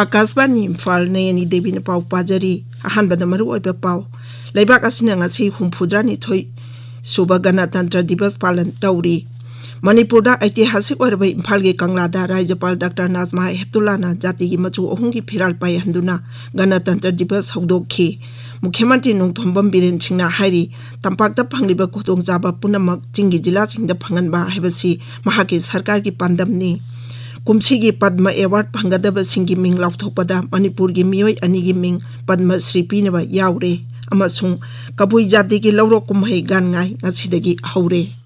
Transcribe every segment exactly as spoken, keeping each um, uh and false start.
ꯑꯥꯀꯥꯁꯕꯥꯅꯤ ꯏꯝꯐꯥꯜ, ꯅꯌꯅꯤ ꯗꯦꯕꯤꯅ ꯄꯥꯎ ꯄꯥꯖꯔꯤ꯫ ꯑꯍꯥꯟꯕꯗ ꯃꯔꯨꯑꯣꯏꯕ ꯄꯥꯎ꯫ ꯂꯩꯕꯥꯛ ꯑꯁꯤꯅ ꯉꯁꯤ ꯍꯨꯝꯐꯨꯇꯔꯥꯅꯤꯊꯣꯏ ꯁꯨꯕ ꯒꯅꯇꯟꯇ꯭ꯔ ꯗꯤꯕꯁ ꯄꯥꯂꯟ ꯇꯧꯔꯤ꯫ ꯃꯅꯤꯄꯨꯔꯗ ꯑꯩꯇꯤꯍꯥꯁꯤꯛ ꯑꯣꯏꯔꯕ ꯏꯝꯐꯥꯜꯒꯤ ꯀꯪꯂꯥꯗ ꯔꯥꯖ꯭ꯌꯄꯥꯜ ꯗꯥꯛꯇꯔ ꯅꯥꯖꯃꯥ ꯍꯦꯞꯇꯨꯜꯂꯥꯅ ꯖꯥꯇꯤꯒꯤ ꯃꯆꯨ ꯑꯍꯨꯝꯒꯤ ꯐꯤꯔꯥꯜ ꯄꯥꯏꯍꯟꯗꯨꯅ ꯒꯅꯇꯟꯇ꯭ꯔ ꯗꯤꯕꯁ ꯍꯧꯗꯣꯛꯈꯤ꯫ ꯃꯨꯈ꯭ꯌ ꯃꯟꯇ꯭ꯔꯤ ꯅꯣꯡꯊꯣꯝꯕꯝ ꯕꯤꯔꯦꯟ ꯁꯤꯡꯅ ꯍꯥꯏꯔꯤ, ꯇꯝꯄꯥꯛꯇ ꯐꯪꯂꯤꯕ ꯈꯨꯗꯣꯡꯆꯥꯕ ꯄꯨꯝꯅꯃꯛ ꯆꯤꯡꯒꯤ ꯖꯤꯂꯥꯁꯤꯡꯗ ꯐꯪꯍꯟꯕ ꯍꯥꯏꯕꯁꯤ ꯃꯍꯥꯛꯀꯤ ꯁꯔꯀꯥꯔꯒꯤ ꯄꯥꯟꯗꯝꯅꯤ꯫ ꯀꯨꯝꯁꯤꯒꯤ ꯄꯗꯃ ꯑꯦꯋꯥꯔꯗ ꯐꯪꯒꯗꯕꯁꯤꯡꯒꯤ ꯃꯤꯡ ꯂꯥꯎꯊꯣꯛꯄꯗ ꯃꯅꯤꯄꯨꯔꯒꯤ ꯃꯤꯑꯣꯏ ꯑꯅꯤꯒꯤ ꯃꯤꯡ ꯄꯗꯃ ꯁ꯭ꯔꯤ ꯄꯤꯅꯕ ꯌꯥꯎꯔꯦ ꯑꯃꯁꯨꯡ ꯀꯕꯨꯏ ꯖꯥꯇꯤꯒꯤ ꯂꯧꯔꯣꯛ ꯀꯨꯝꯍꯩ ꯒꯥꯟꯉꯥꯏ ꯉꯁꯤꯗꯒꯤ ꯍꯧꯔꯦ꯫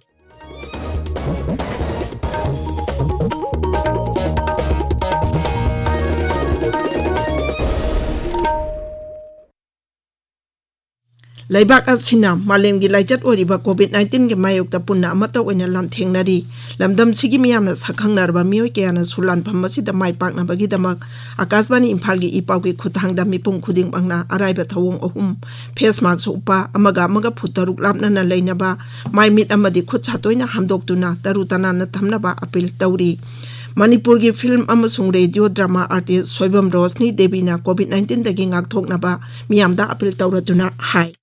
ꯂꯩꯕꯥꯛ ꯑꯁꯤꯅ ꯃꯥꯂꯦꯝꯒꯤ ꯂꯥꯏꯆꯠ ꯑꯣꯏꯔꯤꯕ ꯀꯣꯚꯤꯗ ꯅꯥꯏꯟꯇꯤꯟꯒꯤ ꯃꯥꯌꯣꯛꯇ ꯄꯨꯟꯅ ꯑꯃꯠꯇ ꯑꯣꯏꯅ ꯂꯥꯟꯊꯦꯡꯅꯔꯤ꯫ ꯂꯝꯗꯝꯁꯤꯒꯤ ꯃꯤꯌꯥꯝꯅ ꯁꯛꯈꯪꯅꯔꯕ ꯃꯤꯑꯣꯏ ꯀꯌꯥꯅꯁꯨ ꯂꯥꯟꯐꯝ ꯑꯁꯤꯗ ꯃꯥꯏ ꯄꯥꯛꯅꯕꯒꯤꯗꯃꯛ ꯑꯥꯀꯥꯁꯕꯥꯅꯤ ꯏꯝꯐꯥꯜꯒꯤ ꯏ ꯄꯥꯎꯒꯤ ꯈꯨꯠꯊꯥꯡꯗ ꯃꯤꯄꯨꯝ ꯈꯨꯗꯤꯡꯃꯛꯅ ꯑꯔꯥꯏꯕ ꯊꯧꯑꯣꯡ ꯑꯍꯨꯝ: ꯐꯦꯁ ꯃꯥꯛꯁ ꯎꯞꯄ, ꯑꯃꯒ ꯑꯃꯒ ꯐꯨꯠ ꯇꯔꯨꯛ ꯂꯥꯞꯅꯅ ꯂꯩꯅꯕ, ꯃꯥꯏ ꯃꯤꯠ ꯑꯃꯗꯤ ꯈꯨꯠ ꯁꯥ ꯇꯣꯏꯅ ꯍꯥꯝꯗꯣꯛꯇꯨꯅ ꯇꯔꯨ ꯇꯅꯥꯟꯅ ꯊꯝꯅꯕ ꯑꯄꯤꯜ ꯇꯧꯔꯤ꯫ ꯃꯅꯤꯄꯨꯔꯒꯤ ꯐꯤꯜꯝ ꯑꯃꯁꯨꯡ radio drama artist Soibam Roshni ꯗꯦꯕꯤꯅ ꯀꯣꯚꯤꯗ ꯅꯥꯏꯟꯇꯤꯟꯗꯒꯤ ꯉꯥꯛꯊꯣꯛꯅꯕ ꯃꯤꯌꯥꯝꯗ ꯑꯄꯤꯜ ꯇꯧꯔꯗꯨꯅ ꯍꯥꯏ꯫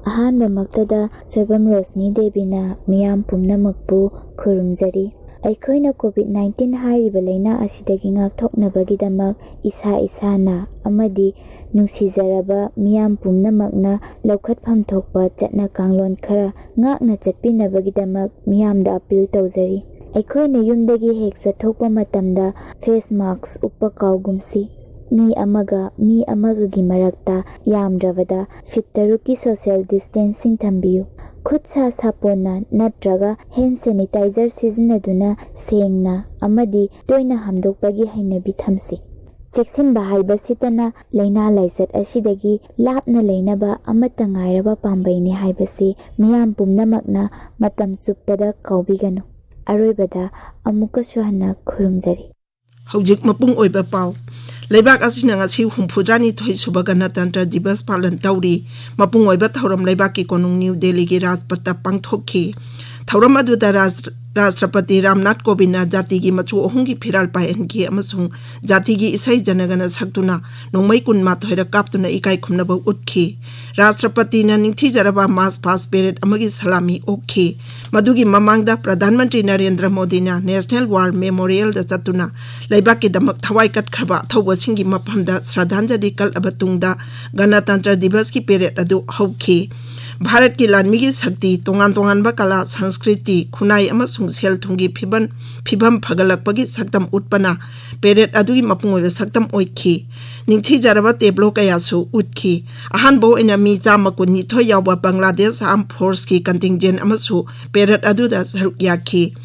ꯑꯍꯥꯟꯕꯃꯛꯇꯗ ꯁꯣꯏꯕꯝ ꯔꯣꯁꯅꯤ ꯗꯦꯕꯤꯅ ꯃꯤꯌꯥꯝ ꯄꯨꯝꯅꯃꯛꯄꯨ ꯈꯨꯔꯨꯝꯖꯔꯤ꯫ ꯑꯩꯈꯣꯏꯅ ꯀꯣꯚꯤꯗ ꯅꯥꯏꯟꯇꯤꯟ ꯍꯥꯏꯔꯤꯕ ꯂꯥꯏꯅꯥ ꯑꯁꯤꯗꯒꯤ ꯉꯥꯛꯊꯣꯛꯅꯕꯒꯤꯗꯃꯛ ꯏꯁꯥ ꯏꯁꯥꯅ ꯑꯃꯗꯤ ꯅꯨꯡꯁꯤꯖꯔꯕ ꯃꯤꯌꯥꯝ ꯄꯨꯝꯅꯃꯛꯅ ꯂꯧꯈꯠꯐꯝ ꯊꯣꯛꯄ ꯆꯠꯅ ꯀꯥꯡꯂꯣꯟ ꯈꯔ ꯉꯥꯛꯅ ꯆꯠꯄꯤꯅꯕꯒꯤꯗꯃꯛ ꯃꯤꯌꯥꯝꯗ ꯑꯄꯤꯜ ꯇꯧꯖꯔꯤ꯫ ꯑꯩꯈꯣꯏꯅ ꯌꯨꯝꯗꯒꯤ ꯍꯦꯛ ꯆꯠꯊꯣꯛꯄ ꯃꯇꯝꯗ ꯐꯦꯁ ꯃꯥꯛꯁ ꯎꯞꯄ ꯀꯥꯎꯒꯨꯝꯁꯤ꯫ ꯃꯤ ꯑꯃꯒ ꯃꯤ ꯑꯃꯒꯒꯤ ꯃꯔꯛꯇ ꯌꯥꯝꯗ꯭ꯔꯕꯗ ꯐꯤꯠ ꯇꯔꯨꯛꯀꯤ ꯁꯣꯁꯤꯌꯦꯜ ꯗꯤꯁꯇꯦꯟꯁꯤꯡ ꯊꯝꯕꯤꯌꯨ꯫ ꯈꯨꯠ ꯁꯥ ꯁꯥꯄꯣꯟꯅ ꯅꯠꯇ꯭ꯔꯒ ꯍꯦꯟ ꯁꯦꯅꯤꯇꯥꯏꯖꯔ ꯁꯤꯖꯤꯟꯅꯗꯨꯅ ꯁꯦꯡꯅ ꯑꯃꯗꯤ ꯇꯣꯏꯅ ꯍꯥꯝꯗꯣꯛꯄꯒꯤ ꯍꯩꯅꯕꯤ ꯊꯝꯁꯤ꯫ ꯆꯦꯛꯁꯤꯟꯕ ꯍꯥꯏꯕꯁꯤꯇꯅ ꯂꯥꯏꯅꯥ ꯂꯥꯏꯆꯠ ꯑꯁꯤꯗꯒꯤ ꯂꯥꯞꯅ ꯂꯩꯅꯕ ꯑꯃꯠꯇ ꯉꯥꯏꯔꯕ ꯄꯥꯝꯕꯩꯅꯤ ꯍꯥꯏꯕꯁꯤ ꯃꯤꯌꯥꯝ ꯄꯨꯝꯅꯃꯛꯅ ꯃꯇꯝ ꯆꯨꯞꯄꯗ ꯀꯥꯎꯕꯤꯒꯅꯨ꯫ ꯑꯔꯣꯏꯕꯗ ꯑꯃꯨꯛꯀꯁꯨ ꯍꯟꯅ ꯈꯨꯔꯨꯝꯖꯔꯤ꯫ ꯍꯧꯖꯤꯛ ꯃꯄꯨꯡ ꯑꯣꯏꯕ ꯄꯥꯎ꯫ ꯂꯩꯕꯥꯛ ꯑꯁꯤꯅ ꯉꯁꯤ ꯍꯨꯝꯐꯨꯇꯔꯥꯅꯤꯊꯣꯏ ꯁꯨꯕ ꯒꯅꯇꯟꯇ꯭ꯔ ꯗꯤꯕꯁ ꯄꯥꯂꯟ ꯇꯧꯔꯤ꯫ ꯃꯄꯨꯡ ꯑꯣꯏꯕ ꯊꯧꯔꯝ ꯂꯩꯕꯥꯛꯀꯤ ꯀꯣꯅꯨꯡ ꯅ꯭ꯌꯨ ꯗꯦꯜꯂꯤꯒꯤ ꯔꯥꯖꯄꯊꯇ ꯄꯥꯡꯊꯣꯛꯈꯤ꯫ ꯊꯧꯔꯝ ꯑꯗꯨꯗ ꯔꯥꯖ-, ꯔꯥꯁꯇ꯭ꯔꯄꯇꯤ ꯔꯥꯝꯅꯥꯊ ꯀꯣꯕꯤꯟꯗꯅ ꯖꯥꯇꯤꯒꯤ ꯃꯆꯨ ꯑꯍꯨꯝꯒꯤ ꯐꯤꯔꯥꯜ ꯄꯥꯏꯍꯟꯈꯤ ꯑꯃꯁꯨꯡ ꯖꯥꯇꯤꯒꯤ ꯏꯁꯩ ꯖꯅꯒꯅ ꯁꯛꯇꯨꯅ ꯅꯣꯡꯃꯩ ꯀꯨꯟꯃꯥꯊꯣꯏꯔꯛ ꯀꯥꯞꯇꯨꯅ ꯏꯀꯥꯏ ꯈꯨꯝꯅꯕ ꯎꯠꯈꯤ꯫ ꯔꯥꯁꯇ꯭ꯔꯄꯇꯤꯅ ꯅꯤꯡꯊꯤꯖꯔꯕ ꯃꯥꯔꯆ ꯄꯥꯁ ꯄꯦꯔꯦꯗ ꯑꯃꯒꯤ ꯁꯂꯥꯃꯤ ꯑꯣꯛꯈꯤ꯫ ꯃꯗꯨꯒꯤ ꯃꯃꯥꯡꯗ ꯄ꯭ꯔꯙꯥꯟ ꯃꯟꯇ꯭ꯔꯤ ꯅꯔꯦꯟꯗ꯭ꯔ ꯃꯣꯗꯤꯅ ꯅꯦꯁꯅꯦꯜ ꯋꯥꯔ ꯃꯦꯃꯣꯔꯤꯌꯦꯜꯗ ꯆꯠꯇꯨꯅ ꯂꯩꯕꯥꯛꯀꯤꯗꯃꯛ ꯊꯋꯥꯏ ꯀꯠꯈ꯭ꯔꯕ ꯑꯊꯧꯕꯁꯤꯡꯒꯤ ꯃꯐꯝꯗ ꯁ꯭ꯔꯗꯥꯟꯖꯂꯤ ꯀꯠꯂꯕ ꯇꯨꯡꯗ ꯒꯅꯇꯟꯇ꯭ꯔ ꯗꯤꯕꯁꯀꯤ ꯄꯦꯔꯦꯗ ꯑꯗꯨ ꯍꯧꯈꯤ꯫ ꯚꯥꯔꯠꯀꯤ ꯂꯥꯟꯃꯤꯒꯤ ꯁꯛꯇꯤ, ꯇꯣꯉꯥꯟ ꯇꯣꯉꯥꯟꯕ ꯀꯂꯥ, ꯁꯪꯁꯀ꯭ꯔꯤꯇꯤ, ꯈꯨꯟꯅꯥꯏ ꯑꯃꯁꯨꯡ ꯁꯦꯜ ꯊꯨꯝꯒꯤ ꯐꯤꯕꯝ, ꯐꯤꯕꯝ ꯐꯒꯠꯂꯛꯄꯒꯤ ꯁꯛꯇꯝ ꯎꯠꯄꯅ ꯄꯦꯔꯦꯗ ꯑꯗꯨꯒꯤ ꯃꯄꯨꯡ ꯑꯣꯏꯕ ꯁꯛꯇꯝ ꯑꯣꯏꯈꯤ꯫ ꯅꯤꯡꯊꯤꯖꯔꯕ ꯇꯦꯕ꯭ꯂꯣ ꯀꯌꯥꯁꯨ ꯎꯠꯈꯤ꯫ ꯑꯍꯥꯟꯕ ꯑꯣꯏꯅ ꯃꯤ ꯆꯥꯝꯃ ꯀꯨꯟꯅꯤꯊꯣꯏ ꯌꯥꯎꯕ ꯕꯪꯒ꯭ꯂꯥꯗꯦꯁ ꯑꯥꯔꯝ ꯐꯣꯔꯁꯀꯤ ꯀꯟꯇꯤꯟꯖꯦꯟ ꯑꯃꯁꯨ ꯄꯦꯔꯦꯗ ꯑꯗꯨꯗ ꯁꯔꯨꯛ ꯌꯥꯈꯤ꯫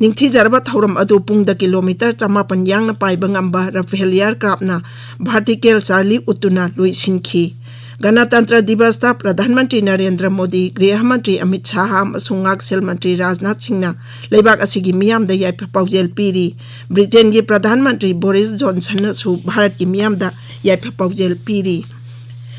ꯅꯤꯡꯊꯤꯖꯔꯕ ꯊꯧꯔꯝ ꯑꯗꯨ ꯄꯨꯡꯗ ꯀꯤꯂꯣꯃꯤꯇꯔ ꯆꯃꯥꯄꯟ ꯌꯥꯡꯅ ꯄꯥꯏꯕ ꯉꯝꯕ ꯔꯐꯦꯜ ꯑꯦꯌꯔꯀ꯭ꯔꯥꯐꯅ ꯚꯥꯔꯇꯤꯀꯦꯜ ꯆꯥꯔꯂꯤ ꯎꯠꯇꯨꯅ ꯂꯣꯏꯁꯤꯟꯈꯤ꯫ ꯒꯅꯇꯟꯇ꯭ꯔ ꯗꯤꯕꯁꯇ ꯄ꯭ꯔꯙꯥꯟ ꯃꯟꯇ꯭ꯔꯤ ꯅꯔꯦꯟꯗ꯭ꯔ ꯃꯣꯗꯤ, ꯒ꯭ꯔꯤꯍ ꯃꯟꯇ꯭ꯔꯤ ꯑꯃꯤꯠ ꯁꯥꯍ ꯑꯃꯁꯨꯡ ꯉꯥꯛꯁꯦꯜ ꯃꯟꯇ꯭ꯔꯤ ꯔꯥꯖꯅꯥꯊ ꯁꯤꯡꯅ ꯂꯩꯕꯥꯛ ꯑꯁꯤꯒꯤ ꯃꯤꯌꯥꯝꯗ ꯌꯥꯏꯐ ꯄꯥꯎꯖꯦꯜ ꯄꯤꯔꯤ꯫ ꯕ꯭ꯔꯤꯇꯦꯟꯒꯤ ꯄ꯭ꯔꯙꯥꯟ ꯃꯟꯇ꯭ꯔꯤ ꯕꯣꯔꯤꯁ ꯖꯣꯟꯁꯟꯅꯁꯨ ꯚꯥꯔꯠꯀꯤ ꯃꯤꯌꯥꯝꯗ ꯌꯥꯏꯐ ꯄꯥꯎꯖꯦꯜ ꯄꯤꯔꯤ꯫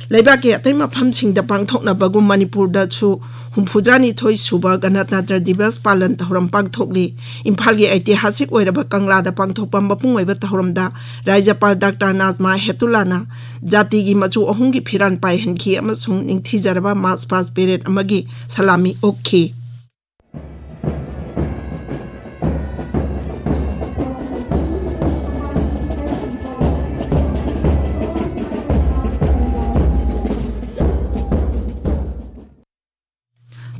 ꯂꯩꯕꯥꯛꯀꯤ ꯑꯇꯩ ꯃꯐꯝꯁꯤꯡꯗ ꯄꯥꯡꯊꯣꯛꯅꯕꯒꯨꯝ ꯃꯅꯤꯄꯨꯔꯗꯁꯨ ꯍꯨꯝꯐꯨꯇꯔꯥꯅꯤꯊꯣꯏ ꯁꯨꯕ ꯒꯅꯇꯟꯇ꯭ꯔ ꯗꯤꯕꯁ ꯄꯥꯂꯟ ꯊꯧꯔꯝ ꯄꯥꯡꯊꯣꯛꯂꯤ꯫ ꯏꯝꯐꯥꯜꯒꯤ ꯑꯩꯇꯤꯍꯥꯁꯤꯛ ꯑꯣꯏꯔꯕ ꯀꯪꯂꯥꯗ ꯄꯥꯡꯊꯣꯛꯄ ꯃꯄꯨꯡ ꯑꯣꯏꯕ ꯊꯧꯔꯝꯗ ꯔꯥꯖ꯭ꯌꯄꯥꯜ ꯗꯥꯛꯇꯔ ꯅꯥꯖꯃꯥ ꯍꯦꯇꯨꯂꯥꯅ ꯖꯥꯇꯤꯒꯤ ꯃꯆꯨ ꯑꯍꯨꯝꯒꯤ ꯐꯤꯔꯥꯜ ꯄꯥꯏꯍꯟꯈꯤ ꯑꯃꯁꯨꯡ ꯅꯤꯡꯊꯤꯖꯔꯕ ꯃꯥꯔꯆ ꯄꯥꯁ ꯄꯦꯔꯦꯗ ꯑꯃꯒꯤ ꯁꯂꯥꯃꯤ ꯑꯣꯛꯈꯤ꯫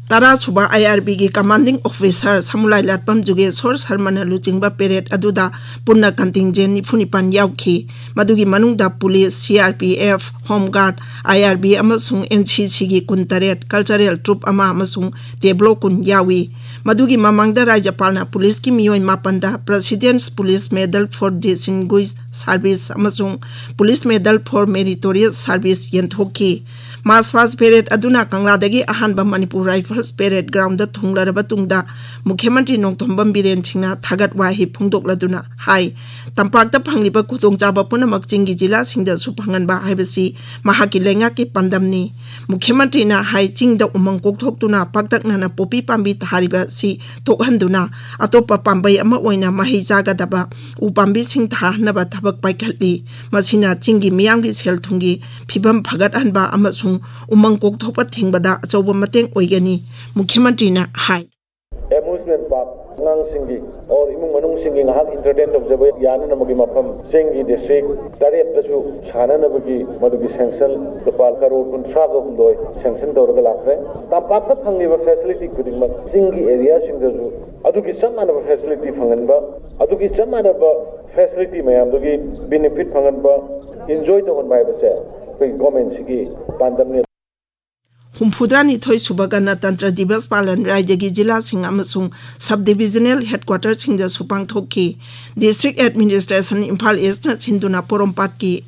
ꯇꯔꯥ ꯁꯨꯕ ꯑꯥꯏ ꯑꯥꯔ ꯕꯤꯒꯤ ꯀꯃꯥꯟꯗꯤꯡ ꯑꯣꯐꯤꯁꯥꯔ ꯁꯃꯨꯂꯥꯏ ꯂꯥꯠꯄꯝ ꯖꯨꯒꯦꯁꯣꯔ ꯁꯔꯃꯅ ꯂꯨꯆꯤꯡꯕ ꯄꯦꯔꯦꯗ ꯑꯗꯨꯗ ꯄꯨꯟꯅ ꯀꯟꯇꯤꯟꯖꯦꯟ ꯅꯤꯐꯨ ꯅꯤꯄꯥꯟ ꯌꯥꯎꯈꯤ꯫ ꯃꯗꯨꯒꯤ ꯃꯅꯨꯡꯗ police, C R P F, home guard, I R B ꯑꯃꯁꯨꯡ ꯑꯦꯟ ꯁꯤ ꯁꯤꯒꯤ ꯀꯨꯟꯇꯔꯦꯠ, ꯀꯜꯆꯔꯦꯜ ꯇ꯭ꯔꯨꯞ ꯑꯃ ꯑꯃꯁꯨꯡ ꯇꯦꯕ꯭ꯂꯣ ꯀꯨꯟ ꯌꯥꯎꯏ꯫ ꯃꯗꯨꯒꯤ ꯃꯃꯥꯡꯗ ꯔꯥꯖ꯭ꯌꯄꯥꯜꯅ ꯄꯨꯂꯤꯁꯀꯤ ꯃꯤꯑꯣꯏ ꯃꯥꯄꯟꯗ President's Police Medal for Distinguished Service ꯑꯃꯁꯨꯡ Police Medal for Meritorious Service ꯌꯦꯟꯊꯣꯛꯈꯤ꯫ March past parade ꯑꯗꯨꯅ ꯀꯪꯂꯥꯗꯒꯤ ꯑꯍꯥꯟꯕ ꯃꯅꯤꯄꯨꯔ Rifles parade ground ꯊꯨꯡꯂꯔꯕ ꯇꯨꯡꯗ ꯃꯨꯈ꯭ꯌ ꯃꯟꯇ꯭ꯔꯤ ꯅꯣꯡꯊꯣꯝꯕꯝ ꯕꯤꯔꯦꯟ ꯁꯤꯡꯅ ꯊꯥꯒꯠ ꯋꯥꯍꯩ ꯐꯣꯡꯗꯣꯛꯂꯗꯨꯅ ꯍꯥꯏ, ꯇꯝꯄꯥꯛꯇ ꯐꯪꯂꯤꯕ ꯈꯨꯗꯣꯡꯆꯥꯕ ꯄꯨꯝꯅꯃꯛ ꯆꯤꯡꯒꯤ ꯖꯤꯂꯥꯁꯤꯡꯗꯁꯨ ꯐꯪꯍꯟꯕ ꯍꯥꯏꯕꯁꯤ ꯃꯍꯥꯛꯀꯤ ꯂꯩꯉꯥꯛꯀꯤ ꯄꯥꯟꯗꯝꯅꯤ꯫ ꯃꯨꯈ꯭ꯌ ꯃꯟꯇ꯭ꯔꯤꯅ ꯍꯥꯏ, ꯆꯤꯡꯗ ꯎꯃꯪ ꯀꯣꯛꯊꯣꯛꯇꯨꯅ ꯄꯥꯛꯇꯛꯅꯅ ꯄꯣꯄꯤ ꯄꯥꯝꯕꯤ ꯊꯥꯔꯤꯕ ꯑꯁꯤ ꯇꯣꯛꯍꯟꯗꯨꯅ ꯑꯇꯣꯞꯄ ꯄꯥꯝꯕꯩ ꯑꯃ ꯑꯣꯏꯅ ꯃꯍꯩ ꯆꯥꯒꯗꯕ ꯎ ꯄꯥꯝꯕꯤꯁꯤꯡ ꯊꯥꯍꯟꯅꯕ ꯊꯕꯛ ꯄꯥꯏꯈꯠꯂꯤ꯫ ꯃꯁꯤꯅ ꯆꯤꯡꯒꯤ ꯃꯤꯌꯥꯝꯒꯤ ꯁꯦꯜ ꯊꯨꯝꯒꯤ ꯐꯤꯕꯝ ꯐꯒꯠꯍꯟꯕ ꯑꯃꯁꯨꯡ ꯎꯃꯪ ꯀꯣꯛꯊꯣꯛꯄ ꯊꯤꯡꯕꯗ ꯑꯆꯧꯕ ꯃꯇꯦꯡ ꯑꯣꯏꯒꯅꯤ, ꯃꯨꯈ꯭ꯌ ꯃꯟꯇ꯭ꯔꯤꯅ ꯍꯥꯏ꯫ Amusement park, ꯑꯉꯥꯡꯁꯤꯡꯒꯤ ꯑꯣꯔ ꯏꯃꯨꯡ ꯃꯅꯨꯡꯁꯤꯡꯒꯤ ꯉꯥꯏꯍꯥꯛ entertain ꯇꯧꯖꯕ ꯌꯥꯅꯅꯕꯒꯤ ꯃꯐꯝ ꯆꯤꯡꯒꯤ district ꯇꯔꯦꯠꯇꯁꯨ ꯁꯥꯟꯅꯅꯕꯒꯤ ꯃꯗꯨꯒꯤ sanction ꯂꯨꯄꯥ ꯀꯔꯣꯔ ꯀꯨꯟꯊ꯭ꯔꯥꯒ ꯍꯨꯝꯗꯣꯏ sanction ꯇꯧꯔꯒ ꯂꯥꯛꯈ꯭ꯔꯦ꯫ ꯇꯝꯄꯥꯛꯇ ꯐꯪꯂꯤꯕ facility ꯈꯨꯗꯤꯡꯃꯛ ꯆꯤꯡꯒꯤ areaꯁꯤꯡꯗꯁꯨ ꯑꯗꯨꯒꯤ ꯆꯞ ꯃꯥꯟꯅꯕ facility ꯐꯪꯍꯟꯕ, ꯑꯗꯨꯒꯤ ꯆꯞ ꯃꯥꯟꯅꯕ facility ꯃꯌꯥꯝꯗꯨꯒꯤ benefit ꯐꯪꯍꯟꯕ, enjoy ꯇꯧꯍꯟꯕ ꯍꯥꯏꯕꯁꯦ ꯑꯩꯈꯣꯏꯒꯤ governmentꯁꯤꯒꯤ ꯄꯥꯟꯗꯝꯅꯤ꯫ ꯍꯨꯝꯐꯨꯇꯔꯥꯅꯤꯊꯣꯏ ꯁꯨꯕ ꯒꯅꯇꯟꯇ꯭ꯔ ꯗꯤꯕꯁ ꯄꯥꯂꯟ ꯔꯥꯖ꯭ꯌꯒꯤ ꯖꯤꯂꯥꯁꯤꯡ ꯑꯃꯁꯨꯡ sub divisional headquarterꯁꯤꯡꯗꯁꯨ ꯄꯥꯡꯊꯣꯛꯈꯤ꯫ District Administration ꯏꯝꯐꯥꯜ Eastꯅ ꯁꯤꯟꯗꯨꯅ ꯄꯣꯔꯣꯝꯄꯥꯠꯀꯤ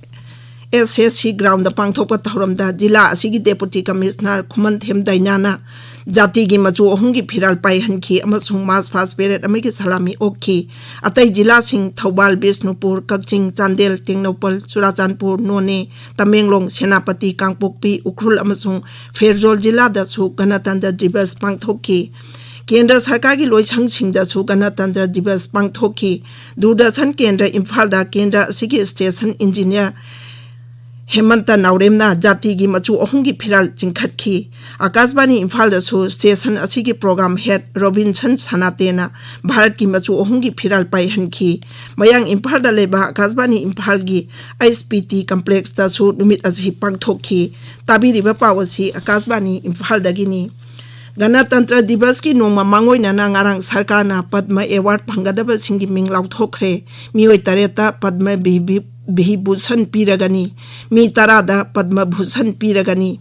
S S C groundꯗ ꯄꯥꯡꯊꯣꯛꯄ ꯊꯧꯔꯝꯗ ꯖꯤꯂꯥ ꯑꯁꯤꯒꯤ Deputy Commissioner ꯈꯨꯃꯟꯊꯦꯝ ꯗꯥꯏꯅꯥꯅ ꯖꯥꯇꯤꯒꯤ ꯃꯆꯨ ꯑꯍꯨꯝꯒꯤ ꯐꯤꯔꯥꯜ ꯄꯥꯏꯍꯟꯈꯤ ꯑꯃꯁꯨꯡ March past parade ꯑꯃꯒꯤ ꯁꯂꯥꯃꯤ ꯑꯣꯛꯈꯤ꯫ ꯑꯇꯩ ꯖꯤꯂꯥꯁꯤꯡ ꯊꯧꯕꯥꯜ, ꯕꯤꯁꯅꯨꯄꯨꯔ, ꯀꯛꯆꯤꯡ, ꯆꯥꯟꯗꯦꯜ, ꯇꯦꯡꯅꯧꯄꯜ, ꯆꯨꯔꯥꯆꯥꯟꯄꯨꯔ, ꯅꯣꯅꯦ, ꯇꯃꯦꯡꯂꯣꯡ, ꯁꯦꯅꯥꯄꯇꯤ, ꯀꯥꯡꯄꯣꯛꯄꯤ, ꯎꯈ꯭ꯔꯨꯜ ꯑꯃꯁꯨꯡ ꯐꯦꯔꯖꯣꯜ ꯖꯤꯂꯥꯗꯁꯨ ꯒꯅꯇꯟꯇ꯭ꯔ ꯗꯤꯕꯁ ꯄꯥꯡꯊꯣꯛꯈꯤ꯫ ꯀꯦꯟꯗ꯭ꯔ ꯁꯔꯀꯥꯔꯒꯤ ꯂꯣꯏꯁꯪꯁꯤꯡꯗꯁꯨ ꯒꯅꯇꯟꯇ꯭ꯔ ꯗꯤꯕꯁ ꯄꯥꯡꯊꯣꯛꯈꯤ꯫ ꯗꯨꯔꯗꯔꯁꯟ ꯀꯦꯟꯗ꯭ꯔ ꯏꯝꯐꯥꯜꯗ ꯀꯦꯟꯗ꯭ꯔ ꯑꯁꯤꯒꯤ station engineer ꯍꯦꯃꯟꯇ ꯅꯥꯎꯔꯦꯝꯅ ꯖꯥꯇꯤꯒꯤ ꯃꯆꯨ ꯑꯍꯨꯝꯒꯤ ꯐꯤꯔꯥꯜ ꯆꯤꯡꯈꯠꯈꯤ꯫ ꯑꯀꯥꯁꯕꯥꯅꯤ ꯏꯝꯐꯥꯜꯗꯁꯨ station ꯑꯁꯤꯒꯤ program head ꯔꯣꯕꯤꯟꯁꯟ ꯁꯅꯥꯇꯦꯅ ꯚꯥꯔꯠꯀꯤ ꯃꯆꯨ ꯑꯍꯨꯝꯒꯤ ꯐꯤꯔꯥꯜ ꯄꯥꯏꯍꯟꯈꯤ꯫ ꯃꯌꯥꯡ ꯏꯝꯐꯥꯜꯗ ꯂꯩꯕ ꯑꯀꯥꯁꯕꯥꯅꯤ ꯏꯝꯐꯥꯜꯒꯤ H P T complexꯇꯁꯨ ꯅꯨꯃꯤꯠ ꯑꯁꯤ ꯄꯥꯡꯊꯣꯛꯈꯤ꯫ ꯇꯥꯕꯤꯔꯤꯕ ꯄꯥꯎ ꯑꯁꯤ ꯑꯀꯥꯁꯕꯥꯅꯤ ꯏꯝꯐꯥꯜꯗꯒꯤꯅꯤ꯫ ꯒꯅꯇꯟꯇ꯭ꯔ ꯗꯤꯕꯁꯀꯤ ꯅꯣꯡꯃ ꯃꯥꯡꯑꯣꯏꯅꯅ ꯉꯔꯥꯡ ꯁꯔꯀꯥꯔꯅ ꯄꯗꯃ award ꯐꯪꯒꯗꯕꯁꯤꯡꯒꯤ ꯃꯤꯡ ꯂꯥꯎꯊꯣꯛꯈ꯭ꯔꯦ꯫ ꯃꯤꯑꯣꯏ ꯇꯔꯦꯠꯇ ꯄꯗꯃ ꯚꯤꯚꯤ-, ꯚꯤꯚꯨꯁꯟ ꯄꯤꯔꯒꯅꯤ꯫ ꯃꯤ ꯇꯔꯥꯗ ꯄꯗꯃ ꯚꯨꯁꯟ ꯄꯤꯔꯒꯅꯤ꯫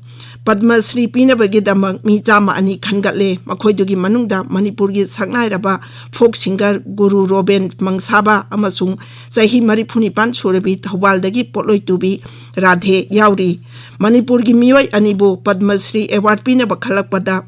ꯄꯗꯃ ꯁ꯭ꯔꯤ ꯄꯤꯅꯕꯒꯤꯗꯃꯛ ꯃꯤ ꯆꯥꯝꯃ ꯑꯅꯤ ꯈꯟꯒꯠꯂꯦ꯫ ꯃꯈꯣꯏꯗꯨꯒꯤ ꯃꯅꯨꯡꯗ ꯃꯅꯤꯄꯨꯔꯒꯤ ꯁꯛꯅꯥꯏꯔꯕ ꯐꯣꯛ ꯁꯤꯡꯒꯔ ꯒꯨꯔꯨ ꯔꯣꯕꯦꯟ ꯃꯪꯁꯥꯕ ꯑꯃꯁꯨꯡ ꯆꯍꯤ ꯃꯔꯤꯐꯨ ꯅꯤꯄꯥꯟ ꯁꯨꯔꯕꯤ ꯊꯧꯕꯥꯜꯗꯒꯤ ꯄꯣꯠꯂꯣꯏ ꯇꯨꯕꯤ ꯔꯥꯙꯦ ꯌꯥꯎꯔꯤ꯫ ꯃꯅꯤꯄꯨꯔꯒꯤ ꯃꯤꯑꯣꯏ ꯑꯅꯤꯕꯨ ꯄꯗꯃ ꯁ꯭ꯔꯤ ꯑꯦꯋꯥꯔꯗ ꯄꯤꯅꯕ ꯈꯜꯂꯛꯄꯗ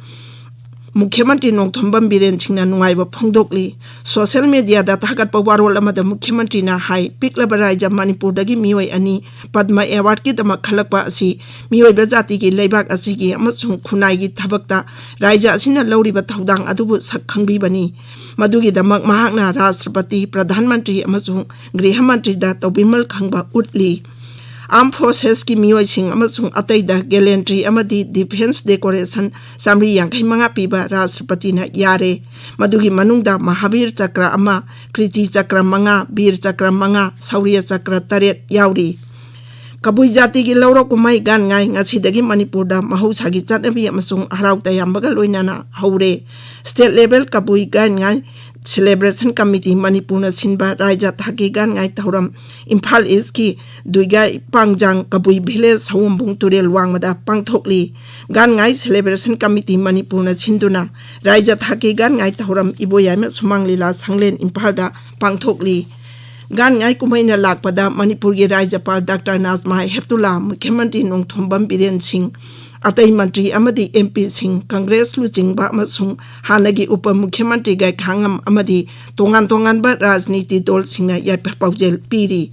ꯃꯨꯈ꯭ꯌꯃꯟꯇ꯭ꯔꯤ ꯅꯣꯡꯊꯣꯝꯕꯝ ꯕꯤꯔꯦꯟ ꯁꯤꯡꯅ ꯅꯨꯡꯉꯥꯏꯕ ꯐꯣꯡꯗꯣꯛꯂꯤ꯫ ꯁꯣꯁꯤꯌꯦꯜ ꯃꯦꯗꯤꯌꯥꯗ ꯊꯥꯒꯠꯄ ꯋꯥꯔꯣꯜ ꯑꯃꯗ ꯃꯨꯈ꯭ꯌꯃꯟꯇ꯭ꯔꯤꯅ ꯍꯥꯏ, ꯄꯤꯛꯂꯕ ꯔꯥꯏꯖ ꯃꯅꯤꯄꯨꯔꯗꯒꯤ ꯃꯤꯑꯣꯏ ꯑꯅꯤ ꯄꯗꯃ ꯑꯦꯋꯥꯔꯗꯀꯤꯗꯃꯛ ꯈꯜꯂꯛꯄ ꯑꯁꯤ ꯃꯤꯑꯣꯏꯕ ꯖꯥꯇꯤꯒꯤ ꯂꯩꯕꯥꯛ ꯑꯁꯤꯒꯤ ꯑꯃꯁꯨꯡ ꯈꯨꯟꯅꯥꯏꯒꯤ ꯊꯕꯛꯇ ꯔꯥꯏꯖ ꯑꯁꯤꯅ ꯂꯧꯔꯤꯕ ꯊꯧꯗꯥꯡ ꯑꯗꯨꯕꯨ ꯁꯛ ꯈꯪꯕꯤꯕꯅꯤ꯫ ꯃꯗꯨꯒꯤꯗꯃꯛ ꯃꯍꯥꯛꯅ ꯔꯥꯁꯇ꯭ꯔꯄꯇꯤ, ꯄ꯭ꯔꯙꯥꯟ ꯃꯟꯇ꯭ꯔꯤ ꯑꯃꯁꯨꯡ ꯒ꯭ꯔꯤꯍ ꯃꯟꯇ꯭ꯔꯤꯗ ꯇꯧꯕꯤꯃꯜ ꯈꯪꯕ ꯎꯠꯂꯤ꯫ ꯑꯥꯔꯝ ꯐꯣꯔꯁꯦꯁꯀꯤ ꯃꯤꯑꯣꯏꯁꯤꯡ ꯑꯃꯁꯨꯡ ꯑꯇꯩꯗ ꯒꯦꯂꯦꯟꯇ꯭ꯔꯤ ꯑꯃꯗꯤ ꯗꯤꯐꯦꯟꯁ ꯗꯦꯀꯣꯔꯦꯁꯟ ꯆꯥꯃꯔꯤ ꯌꯥꯡꯈꯩ ꯃꯉꯥ ꯄꯤꯕ ꯔꯥꯁꯇ꯭ꯔꯄꯇꯤꯅ ꯌꯥꯔꯦ꯫ ꯃꯗꯨꯒꯤ ꯃꯅꯨꯡꯗ ꯃꯍꯥꯕꯤꯔ ꯆꯀ꯭ꯔ ꯑꯃ, ꯀ꯭ꯔꯤꯇꯤ ꯆꯀ꯭ꯔ ꯃꯉꯥ, ꯕꯤꯔ ꯆꯀ꯭ꯔ ꯃꯉꯥ, ꯁꯧꯔꯤꯌ ꯆꯀ꯭ꯔ ꯇꯔꯦꯠ ꯌꯥꯎꯔꯤ꯫ ꯀꯕꯨꯏ ꯖꯥꯇꯤꯒꯤ ꯂꯧꯔꯣꯛ ꯀꯨꯝꯍꯩ ꯒꯥꯟ ꯉꯥꯏ ꯉꯁꯤꯗꯒꯤ ꯃꯅꯤꯄꯨꯔꯗ ꯃꯍꯧꯁꯥꯒꯤ ꯆꯠꯅꯕꯤ ꯑꯃꯁꯨꯡ ꯍꯔꯥꯎ ꯇꯌꯥꯝꯕꯒ ꯂꯣꯏꯅꯅ ꯍꯧꯔꯦ꯫ ꯁ꯭ꯇꯦꯠ ꯂꯦꯚꯦꯜ ꯀꯕꯨꯏ ꯒꯥꯟ ꯉꯥꯏ ꯁꯦꯂꯦꯕ꯭ꯔꯦꯁꯟ ꯀꯃꯤꯇꯤ ꯃꯅꯤꯄꯨꯔꯅ ꯁꯤꯟꯕ ꯔꯥꯏꯖ ꯊꯥꯛꯀꯤ ꯒꯥꯟ ꯉꯥꯏ ꯊꯧꯔꯝ ꯏꯝꯐꯥꯜ ꯏꯁꯀꯤ ꯗꯨꯏꯒꯥꯏ ꯄꯥꯡꯖꯥꯡ ꯀꯕꯨꯏ ꯚꯤꯂꯦꯖ ꯁꯑꯣꯝꯕꯨꯡ ꯇꯨꯔꯦꯜ ꯋꯥꯡꯃꯗ ꯄꯥꯡꯊꯣꯛꯂꯤ꯫ ꯒꯥꯟ ꯉꯥꯏ ꯁꯦꯂꯦꯕ꯭ꯔꯦꯁꯟ ꯀꯃꯤꯇꯤ ꯃꯅꯤꯄꯨꯔꯅ ꯁꯤꯟꯗꯨꯅ ꯔꯥꯏꯖ ꯊꯥꯛꯀꯤ ꯒꯥꯟ ꯉꯥꯏ ꯊꯧꯔꯝ ꯏꯕꯣꯌꯥꯏꯃ ꯁꯨꯃꯥꯡ ꯂꯤꯂꯥ ꯁꯪꯂꯦꯟ ꯏꯝꯐꯥꯜꯗ ꯄꯥꯡꯊꯣꯛꯂꯤ꯫ ꯒꯥꯟ ꯉꯥꯏ ꯀꯨꯝꯍꯩꯅ ꯂꯥꯛꯄꯗ ꯃꯅꯤꯄꯨꯔꯒꯤ ꯔꯥꯏꯖꯄꯥꯜ ꯗꯥꯛꯇꯔ ꯅꯥꯖꯃꯥ ꯍꯦꯞꯇꯨꯂꯥ, ꯃꯨꯈ꯭ꯌꯃꯟꯇ꯭ꯔꯤ ꯅꯣꯡꯊꯣꯝꯕꯝ ꯕꯤꯔꯦꯟ ꯁꯤꯡ, ꯑꯇꯩ ꯃꯟꯇ꯭ꯔꯤ ꯑꯃꯗꯤ ꯑꯦꯝ ꯄꯤꯁꯤꯡ, ꯀꯪꯒ꯭ꯔꯦꯁ ꯂꯨꯆꯤꯡꯕ ꯑꯃꯁꯨꯡ ꯍꯥꯟꯅꯒꯤ ꯎꯄ ꯃꯨꯈ꯭ꯌꯃꯟꯇ꯭ꯔꯤ ꯒꯥꯏꯈꯥꯉꯝ ꯑꯃꯗꯤ ꯇꯣꯉꯥꯟ ꯇꯣꯉꯥꯟꯕ ꯔꯥꯖꯅꯤꯇꯤ ꯗꯜꯁꯤꯡꯅ ꯌꯥꯏꯐ ꯄꯥꯎꯖꯦꯜ ꯄꯤꯔꯤ꯫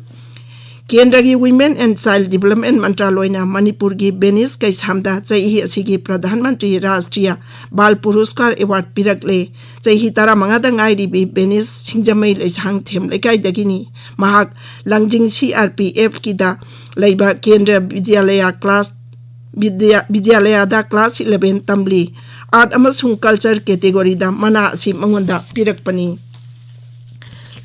ꯀꯦꯟꯗ꯭ꯔꯒꯤ Women and Child Development ꯃꯟꯇ꯭ꯔꯥꯂꯣꯏꯅ ꯃꯅꯤꯄꯨꯔꯒꯤ ꯕꯦꯅꯤꯁ ꯀꯩꯁꯥꯝꯗ ꯆꯍꯤ ꯑꯁꯤꯒꯤ ꯄ꯭ꯔꯙꯥꯟ ꯃꯟꯇ꯭ꯔꯤ ꯔꯥꯁꯇ꯭ꯔꯤꯌ ꯕꯥꯜ ꯄꯨꯔꯁꯀꯥꯔ ꯑꯦꯋꯥꯔꯗ ꯄꯤꯔꯛꯂꯦ꯫ ꯆꯍꯤ ꯇꯔꯥꯃꯉꯥꯗ ꯉꯥꯏꯔꯤꯕꯤ ꯕꯦꯅꯤꯁ ꯁꯤꯡꯖꯃꯩ ꯂꯩꯁꯥꯡꯊꯦꯝ ꯂꯩꯀꯥꯏꯗꯒꯤꯅꯤ꯫ ꯃꯍꯥꯛ ꯂꯥꯡꯖꯤꯡ ꯁꯤ ꯑꯥꯔ ꯄꯤ ꯑꯦꯐꯀꯤꯗ ꯂꯩꯕ ꯀꯦꯟꯗ꯭ꯔ ꯕꯤꯗ꯭ꯌꯥꯂꯌꯥ ꯀ꯭ꯂꯥꯁ ꯕꯤꯗ꯭ꯌꯥ-, ꯕꯤꯗ꯭ꯌꯥꯂꯌꯥꯗ ꯀ꯭ꯂꯥꯁ ꯏꯂꯦꯚꯦꯟ ꯇꯝꯂꯤ꯫ ꯑꯥꯔꯠ ꯑꯃꯁꯨꯡ ꯀꯜꯆꯔ ꯀꯦꯇꯦꯒꯣꯔꯤꯗ ꯃꯅꯥ ꯑꯁꯤ ꯃꯉꯣꯟꯗ ꯄꯤꯔꯛꯄꯅꯤ꯫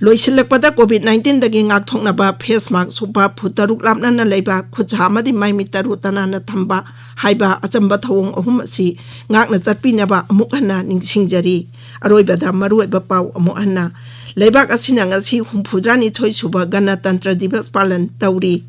ꯂꯣꯏꯁꯤꯜꯂꯛꯄꯗ, ꯀꯣꯚꯤꯗ ꯅꯥꯏꯟꯇꯤꯟꯗꯒꯤ ꯉꯥꯛꯊꯣꯛꯅꯕ ꯐꯦꯁ ꯃꯥꯛꯁ ꯎꯞꯄ, ꯐꯨꯠ ꯇꯔꯨꯛ ꯂꯥꯞꯅꯅ ꯂꯩꯕ, ꯈꯨꯠꯁꯥ ꯑꯃꯗꯤ ꯃꯥꯏ ꯃꯤꯠ ꯇꯔꯨ ꯇꯅꯥꯟꯅ ꯊꯝꯕ ꯍꯥꯏꯕ ꯑꯆꯝꯕ ꯊꯧꯑꯣꯡ ꯑꯍꯨꯝ ꯑꯁꯤ ꯉꯥꯛꯅ ꯆꯠꯄꯤꯅꯕ ꯑꯃꯨꯛ ꯍꯟꯅ ꯅꯤꯡꯁꯤꯡꯖꯔꯤ꯫ ꯑꯔꯣꯏꯕꯗ ꯃꯔꯨꯑꯣꯏꯕ ꯄꯥꯎ ꯑꯃꯨꯛ ꯍꯟꯅ꯫ ꯂꯩꯕꯥꯛ ꯑꯁꯤꯅ ꯉꯁꯤ ꯍꯨꯝꯐꯨꯇꯔꯥꯅꯤꯊꯣꯏ ꯁꯨꯕ ꯒꯅꯇꯟꯇ꯭ꯔ ꯗꯤꯕꯁ ꯄꯥꯂꯟ ꯇꯧꯔꯤ꯫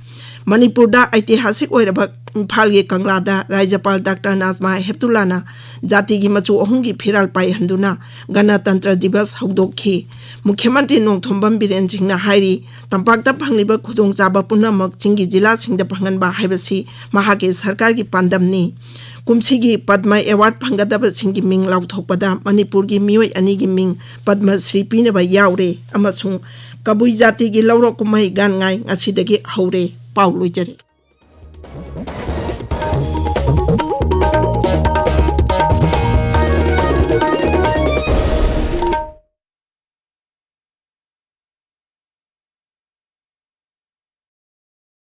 ꯃꯅꯤꯄꯨꯔꯗ ꯑꯩꯇꯤꯍꯥꯁꯤꯛ ꯑꯣꯏꯔꯕ ꯏꯝꯐꯥꯜꯒꯤ ꯀꯪꯂꯥꯗ ꯔꯥꯖ꯭ꯌꯄꯥꯜ ꯗꯥꯛꯇꯔ ꯅꯥꯖꯃꯥ ꯍꯦꯞꯇꯨꯂꯥꯅ ꯖꯥꯇꯤꯒꯤ ꯃꯆꯨ ꯑꯍꯨꯝꯒꯤ ꯐꯤꯔꯥꯜ ꯄꯥꯏꯍꯟꯗꯨꯅ ꯒꯅꯇꯟꯇ꯭ꯔ ꯗꯤꯕꯁ ꯍꯧꯗꯣꯛꯈꯤ꯫ ꯃꯨꯈ꯭ꯌ ꯃꯟꯇ꯭ꯔꯤ ꯅꯣꯡꯊꯣꯝꯕꯝ ꯕꯤꯔꯦꯟ ꯁꯤꯡꯅ ꯍꯥꯏꯔꯤ, ꯇꯝꯄꯥꯛꯇ ꯐꯪꯂꯤꯕ ꯈꯨꯗꯣꯡꯆꯥꯕ ꯄꯨꯝꯅꯃꯛ ꯆꯤꯡꯒꯤ ꯖꯤꯂꯥꯁꯤꯡꯗ ꯐꯪꯍꯟꯕ ꯍꯥꯏꯕꯁꯤ ꯃꯍꯥꯛꯀꯤ ꯁꯔꯀꯥꯔꯒꯤ ꯄꯥꯟꯗꯝꯅꯤ꯫ ꯀꯨꯝꯁꯤꯒꯤ ꯄꯗꯃ ꯑꯦꯋꯥꯔꯗ ꯐꯪꯒꯗꯕꯁꯤꯡꯒꯤ ꯃꯤꯡ ꯂꯥꯎꯊꯣꯛꯄꯗ ꯃꯅꯤꯄꯨꯔꯒꯤ ꯃꯤꯑꯣꯏ ꯑꯅꯤꯒꯤ ꯃꯤꯡ ꯄꯗꯃ ꯁ꯭ꯔꯤ ꯄꯤꯅꯕ ꯌꯥꯎꯔꯦ ꯑꯃꯁꯨꯡ ꯀꯕꯨꯏ ꯖꯥꯇꯤꯒꯤ ꯂꯧꯔꯣꯛ ꯀꯨꯝꯍꯩ ꯒꯥꯟꯉꯥꯏ ꯉꯁꯤꯗꯒꯤ ꯍꯧꯔꯦ꯫ ꯄꯥꯎ ꯂꯣꯏꯖꯔꯦ꯫